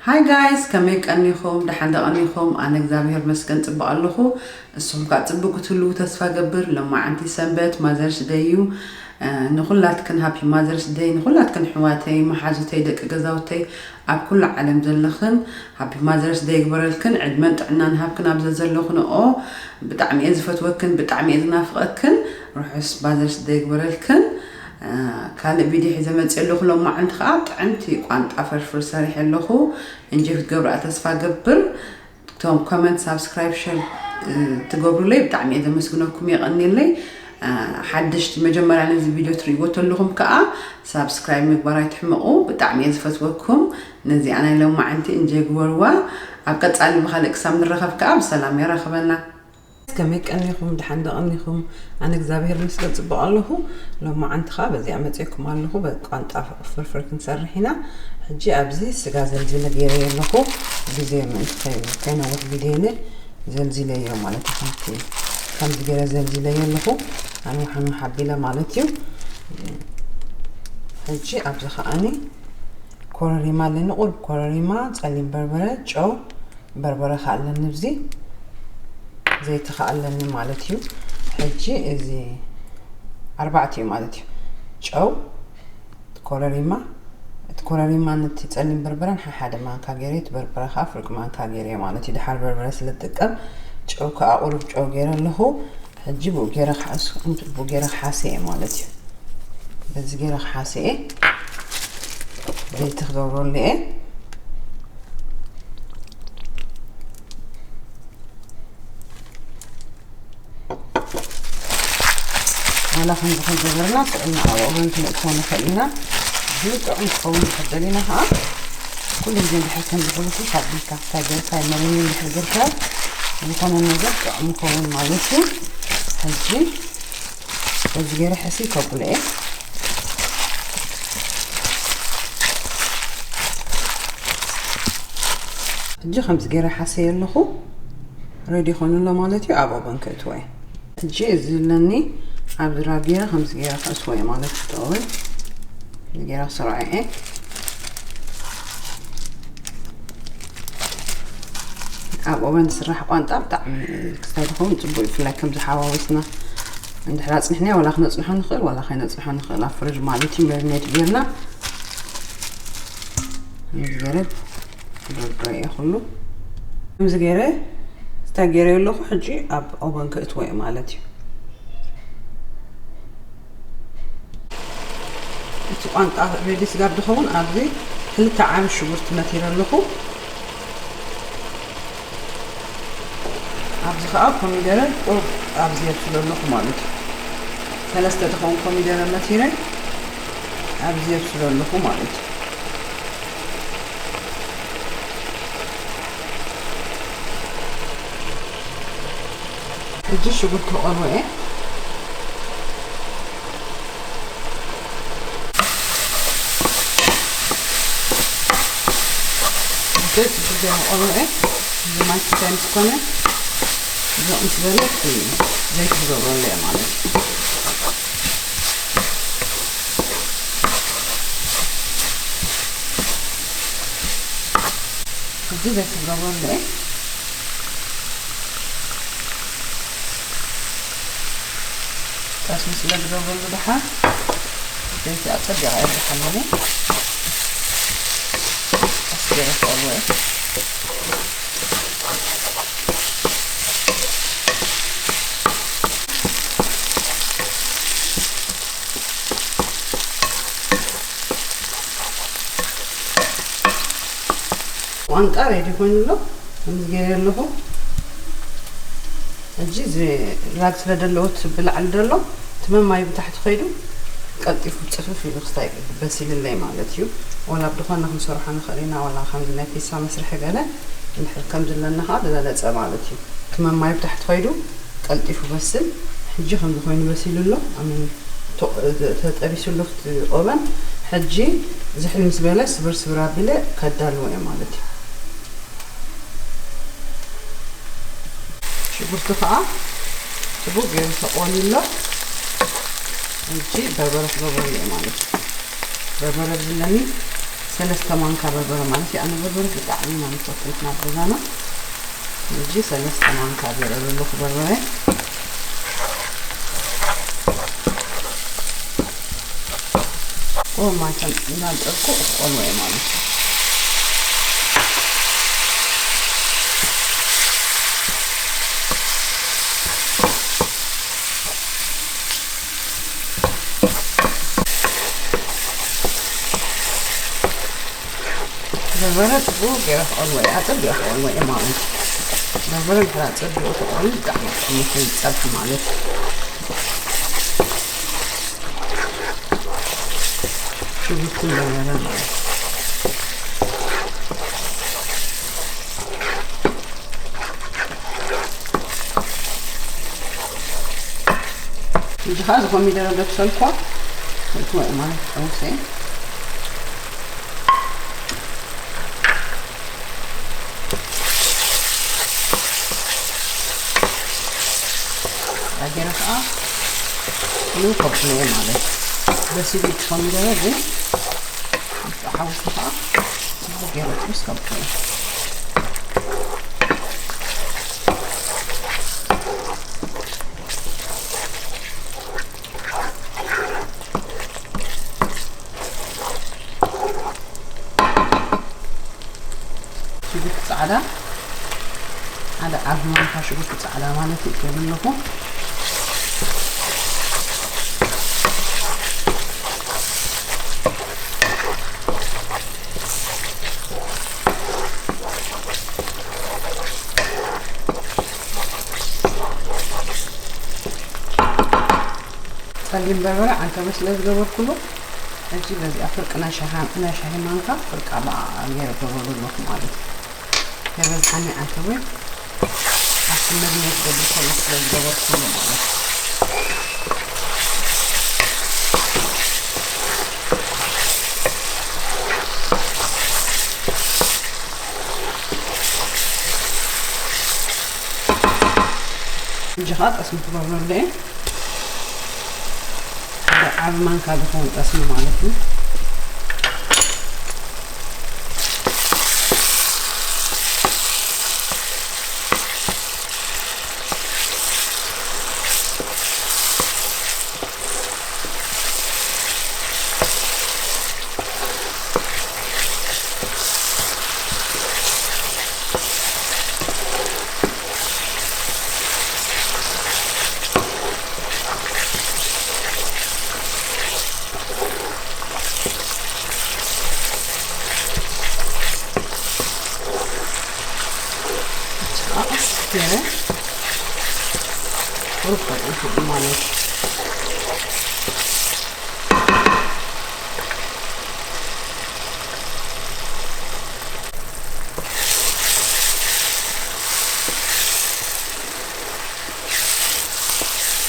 Hi guys፣ ከመይ ቀኒኹም? ደሓን ዶ ቀኒኹም? ኣነ እግዚኣብሔር መስገን ጽቡቕ ኣለኹ። ንስኹም ከኣ ጽቡቕ ክትህልዉ ተስፋ ገብር። ሎማዓንቲ ሰንበት ማዘርስ ደይ እዩ። እ፣ ንኹላትክን ሃፒ ማዘርስ ደይ፣ ንኹላትክን ኣሕዋተይ፣ መሓዙተይ፣ ደቂ ገዛውተይ፣ ኣብ ኩሉ ዓለም ዘለኽን ሃፒ ማዘርስ ደይ ይግበረልክን። ዕድመን ጥዕናን ሃብክን ኣብ ዘዘለኽንኦ። ብጣዕሚ እየ ዝፈትወክን፣ ብጣዕሚ እየ ዝናፍቐክን። ርሑስ ማዘርስ ደይ ይግበረልክን። እ፣ ካልእ ቪድዮ ሒዘ መፅእ ኣለኹ። ሎማዓንቲ ከዓ ጥዕምቲ ቋንጣ ፍርፍር ሰሪሐ ኣለኹ። እንጆይ ክትገብርኣ ተስፋ ገብር። እቶም ኮመንት፣ ሳብስክራይብ፣ ሸር፣ እ፣ ትገብሩለይ ብጣዕሚ እየ ዘመስግነኩም፣ የቐንየለይ። እ፣ ሓደሽቲ መጀመርያ ነዚ ቪድዮ ትርእይዎ ተለኹም ከዓ ሳብስክራይብ ምግባር ኣይትሕመቑ። ብጣዕሚ እየ ዝፈትወኩም። ነዚኣ ናይ ሎማዓንቲ እንጆይ ግበርዋ። ኣብ ቀፃሊ ብኻልእ ክሳብ ንራኸብ ከዓ ብሰላም የራኽበና። ከመይ ቀኒኹም? ደሓን ዶ ቀኒኹም? ኣነ እግዚኣብሔር ይመስገን ጽቡቕ ኣለኹ። ሎማዓንቲ ኸኣ በዚኣ መጺኤኩም ኣለኹ። በቃ ቋንጣ ፍርፍር ክንሰርሕ ኢና። ሕጂ ኣብዚ ስጋ ዘልዚለ ገይረዮ ኣለኹ። ግዜ ምእንቲ ከይ-፣ ከይነውሕ ግዜ ኢለ ዘልዚለዮ ማለት እዩ። ከምቲ፣ ከምዚ ገይረ ዘልዚለዮ ኣለኹ። ኣንውሕ ኣንውሕ ኣቢለ ማለት እዩ። ሕጂ ኣብዚ ኸኣኒ ኮረሪማ ኣለኒ፣ ቁሩብ ኮረሪማ፣ ጸሊም በርበረ፣ ጨው፣ በርበረ ከኣ ኣለኒ፣ ኣብዚ ዘይቲ ከኣ ኣለኒ ማለት እዩ። ሕጂ እዚ ኣርባዕቲኡ ማለት እዩ። ጨው፣ ኮረሪማ፣ እቲ ኮረሪማ ነቲ ጸሊም በርበረን ሓሓደ ማንካ ገይረ፣ እቲ በርበረ ከኣ ፍርቂ ማንካ ገይረ ማለት እዩ። ድሓር በርበረ ስለ ዝጥቀም ጨው ከኣ ቁሩብ ጨው ገይረ ኣለኹ። ሕጂ ብኡ ገይረ ክሓስ-፣ ብኡ ገይረ ክሓስየ ማለት እዩ። በዚ ገይረ ክሓስየ ዘይቲ ክገብረሉ እየ። ዋላ ከምዚ ከይገበርና ጥዕና ኣብ ኦቨን ክነእትዎ ንኽእል ኢና። ግን ጥዑም ክኸውን እንድሕር ደሊና ከዓ ኩሉ ግዜ እንድሕር ከምዚ ኩሉ ፊት ኣቢልካ እንታይ ጌርካ ይመረኒ እንድሕር ጌርካ ዝኾነ ነገር ጥዑም ይኸውን ማለት እዩ። ሕጂ በዚ ገይረ ሕሲ ከብሎ እየ። ሕጂ ከምዚ ገይረ ሓሰየ ኣለኹ። ሬዲ ይኾኑ ኣሎ ማለት እዩ። ኣብ ኦቨን ከእትዎ እየ። ሕጂ እዚ ኣለኒ ኣብ ዝራብ ገይረ ከምዚ ገይረ ከእትዎ እየ ማለት እዩ። ኦቨን ገይረ ክሰርዖ እየ። ኣብ ኦቨን ዝስራሕ ቋንጣ ብጣዕሚ ክስታይ ዝኸውን ጽቡቅ እዩ። ብፍላይ ከምዚ ሓዋዊስና እንድሕር ኣጽኒሕናዮ ዋላ ክነጽንሖ ንኽእል ዋላ ከይነጽንሖ ንኽእል ኣብ ፍርጅ ማለት እዩ። መሪኔት ጌርና ከምዚ ገይረ ክደርድሮ እየ ኩሉ። ከምዚ ገይረ ስታይ ገይረ ኣለኹ። ሕጂ ኣብ ኦቨን ከእትዎ እየ ማለት እዩ። እቲ ቋንጣ ሬዲ ስጋብ ዝኸውን ኣብዚ ክልተ ዓቢ ሽጉርቲ መቲረ ኣለኹ። ኣብዚ ኸኣ ኮሚደረ ቁሩብ ኣብዚ የብስሎ ኣለኹ ማለት እዩ። ሰለስተ ዝኸውን ኮሚደረ መቲረ ኣብዚ የብስሎ ኣለኹ ማለት እዩ። ሕጂ ሽጉርቲ ክቐርቦ እየ። ሕጂ ሽጉርቲ ክቐርቦ እየ። እዚ ማይ ክስታይ ምስ ኮነ፣ እዚ ምስ በለ እቲ ዘይቲ ክገብረሉ እየ ማለት እዩ። ሕጂ ዘይቲ ክገብረሉ እየ። ጠስሚ ስለ ዝገብረሉ ደሓር ዘይቲ ኣጸቢቐ እየ ዝሓለኒ። ቀስ ገይረ ክቐርቦ እየ። ቋንጣ ሬዲ ኮይኑ ኣሎ። ከምዚ ገይረ ኣለኹ። ሕጂ እዚ ራግ ስለ ደለዎ እቲ ብላዕሊ ደሎ እቲ መማይ ብታሕቲ ከይዱ ቀልጢፉ ጽፍፍ ኢሉ ክስታይ በሲልለይ ማለት እዩ። ዋላ ብድኾነ ክንሰርሖ ንኽእል ኢና፣ ዋላ ከምዚ ናይ ፒሳ መስርሒ ገለ እንድሕር ከም ዝለና ከዓ ዝበለጸ ማለት እዩ። እቲ መማይ ብታሕቲ ከይዱ ቀልጢፉ በስል። ሕጂ ከምዚ ኮይኑ በሲሉ ኣሎ። ኣምን ቶ-፣ ተጠቢሱ ኣሎ ኣብቲ ኦቨን። ሕጂ ዝሕል ምስ በለ ስብር ስብር ኣቢለ ከዳልዎ እየ ማለት እዩ። ሽጉርቲ ከዓ ጽቡቅ ገይሩ ተቆልዩ ኣሎ። ሕጂ በርበረ ክገብረሉ እየ ማለት እዩ። በርበረ ኣብዚ ኣለኒ። ሰለስተ ማንካ በርበረ ማለት እዩ። ኣነ በርበረ ብጣዕሚ ኢና ንፈቱ ናብ ገዛና። ሕጂ ሰለስተ ማንካ ገይረ ዘለኹ በርበረ። ኦማተን እንዳንጠልኩ ቆልወ ማለት እዩ። በርበረ ጽቡቕ ገይረ ክቐልዎ እየ፣ ኣጸቢቐ ክቐልዎ እየ ማለት እዩ። በርበረ እንድሕር ኣጸቢቑ ተቐልዩ ብጣዕሚ ጥዑም ይኸውን ጸብሒ ማለት እዩ። ሽጉርትን በርበረ ማለት እዩ። እዚ ኸኣ እዚ ኮሚደረ ደብሰልኳ፣ እትወ ማለት ጠውሰ። ኣገረ ኸኣ ንኸብሎ ማለት በሲሉ ኮሚደረ ግን ሓውሲ ኸኣ ገይረ ጥብስ ከብሎ። ሽጉርቲ ጻዕዳ፣ ሓደ ዓቢ ማንካ ሽጉርቲ ጻዕዳ ማለት እዩ፣ ገይረ ኣለኹ። ጸሊም በርበረ ዓንተበ ስለ ዝገበርኩሉ፣ ሕጂ በዚኣ ፍርቂ ናይ ሻሃ-፣ ናይ ሻሂ ማንካ ፍርቂ ኣብኣ ገይረ ገበሩ ኣለኹ ማለት እዩ። ከይበዝሓኒ ዓንተበ ኣብቲ መግነይ ክገብር ከሎ ስለ ዝገበርኩሉ ማለት እዩ። ሕጂ ኸኣ ጠስሚ ክገብረሉ እየ። ሓደ ዓቢ ማንካ ዝኸውን ጠስሚ ማለት እዩ። ቁሩብ ማለት እዩ።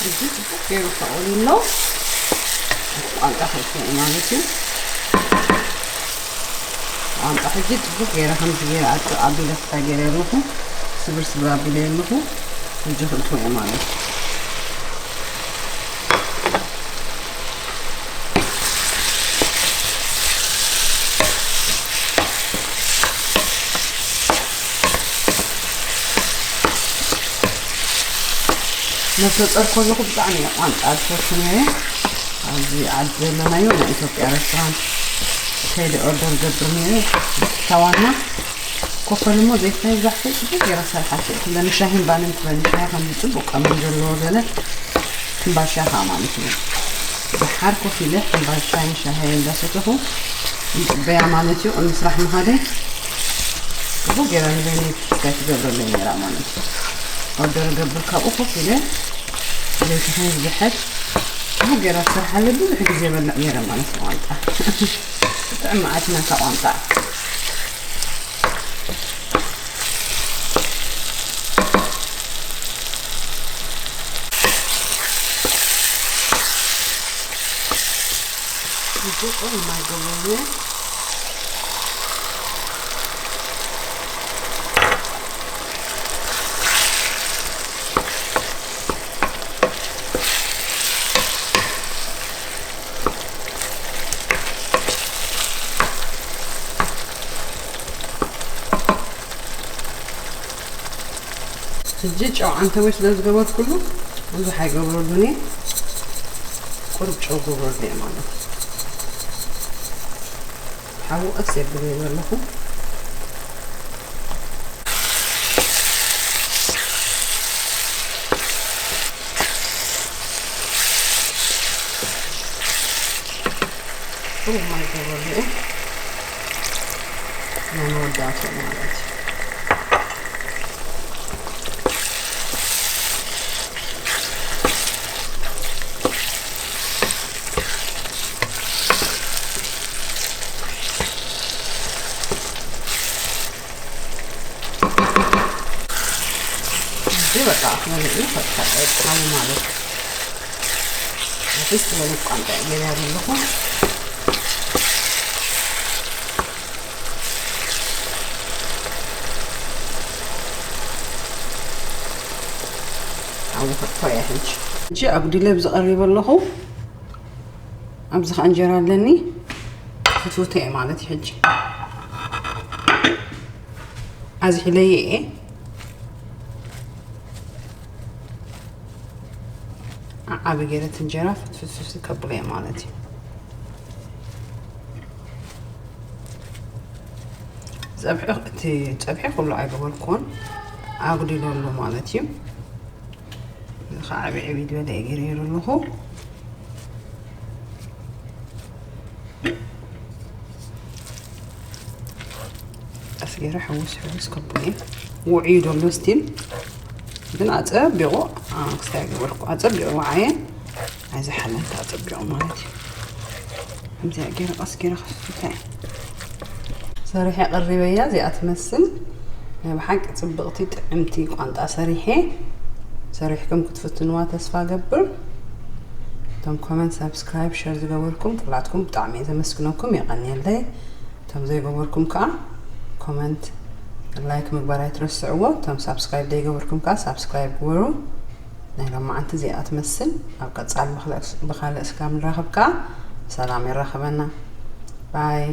እዚ ጽቡቕ ገይሩ ተቖሊሉ ኣሎ። ቋንጣ ከእትዎ ማለት እዩ። ቋንጣ ሕጂ ጽቡቕ ገይረ ከምዚ ገይረ ኣቢለ ክታ ገይረ ኣለኹ። ስብር ስብር ኣቢለ ኣለኹ። ሕጂ ክእትዎ እየ ማለት እዩ። ነፍረ ጸርኮ ኣለኹ ብጣዕሚ እየ ቋንጣ ዝፈቱ ነይረ። ኣብዚ ዓዲ ዘለናዮ ናይ ኢትዮጵያ ሬስቶራንት ከይደ ኦርደር ገብር ነይረ። ታዋና ኮፈል እሞ ዘይትነዛሕቲ ጽቡቕ ገይራ ሰሪሓቶ። ኩለን ሻሂን ባንን ትበኒ ሻሂ ከምዚ ጽቡቕ ቀመም ዘለዎ ገለ ሕምባሻ ኸኣ ማለት እዩ። ደሓር ኮፍ ኢለ ሕምባሻይን ሻሂ እንዳሰተኹ ይጽበያ ማለት እዩ። ቅድሚ ስራሕ ምኻደይ ጽቡቕ ገይራ ንበይነይ ኪታይ ትገብረለይ ነይራ ማለት እዩ። ኦርደር እገብር ካብኡ ኮፍ ኢለ ለይቲ ከይዝሕል ጽቡቕ ገይራ ትሰርሓለይ ብዙሕ ግዜ በልዕ ነይረ ማለት እዩ። ቋንጣ ብጣዕሚ መዓት ኢና እታ ቋንጣ። ይጎቆ የማይገባው ነው። ሕጂ ጨው ኣንተወይ ስለ ዝገበርኩሉ ብዙሕ ኣይገብረሉን እየ። ቁሩብ ጨው ገብረሉ እየ ማለት እዩ። ሓዊ ቀስ የብል እየ ዘለኹ። ቁሩብ ማይ ገብረሉ እየ። ናይ መወዳእታ ማለት እዩ። እዚ በቃ መሊኡ ፈትፈት ኣይጥዓሙ ማለት እዩ። ኣትስ ዝበለ ቋንቋ ገበያ ዘለኹ። ኣቡ ፈትፈት እያ ሕጂ። ሕጂ ኣጉዲለ ብዝቐሪበ ኣለኹ። ኣብዚ ኸዓ እንጀራ ኣለኒ። ፍትፍቶ እየ ማለት እዩ ሕጂ። ኣዝሒለየ እየ። ዓዓቢ ገይረ እቲ እንጀራ ፍትፍት ከብሎ እየ ማለት እዩ። ጸብሒ፣ እቲ ጸብሒ ኩሉ ኣይገበርኩዎን፣ ኣጉዲለ ኣሎ ማለት እዩ። እዚ ኸዓ ዕብይ ዕብይ ዝበለ እየ ገይረዮ ዘለኹ። ቀስ ገይረ ሕውስ ሕውስ ከብሎ እየ። ውዕዩ ዘሎ ስቲል ግን ኣጸቢቑ፣ አ፣ ክስታይ ገበርኩ። ኣጸቢቑ ወዓየ። ኣይዝሓለንካ ኣጸቢቑ ማለት እዩ። ከምዚኣ ገይረ ቀስ ገይረ ከፍትፍታ እየ። ሰሪሐ ቀሪበያ፣ እዚኣ ትመስል። ናይ ብሓቂ ጽብቕቲ ጥዕምቲ ቋንጣ ሰሪሐ። ሰሪሕኩም ክትፍትንዋ ተስፋ ገብር። እቶም ኮመንት፣ ሳብስክራይብ፣ ሸር ዝገበርኩም ኩላትኩም ብጣዕሚ እየ ዘመስግነኩም፣ የቐንየለይ። እቶም ዘይገበርኩም ከኣ ኮመንት፣ ላይክ ምግባር ኣይትረስዕዎ። እቶም ሳብስክራይብ ዘይገበርኩም ከኣ ሳብስክራይብ ግበሩ። ናይ ሎማዓንቲ እዚኣ ትመስል። ኣብ ቀጻሊ ብኻልእ፣ ብኻልእ እስካብ ንራኸብ ከኣ ሰላም የራኸበና። ባይ።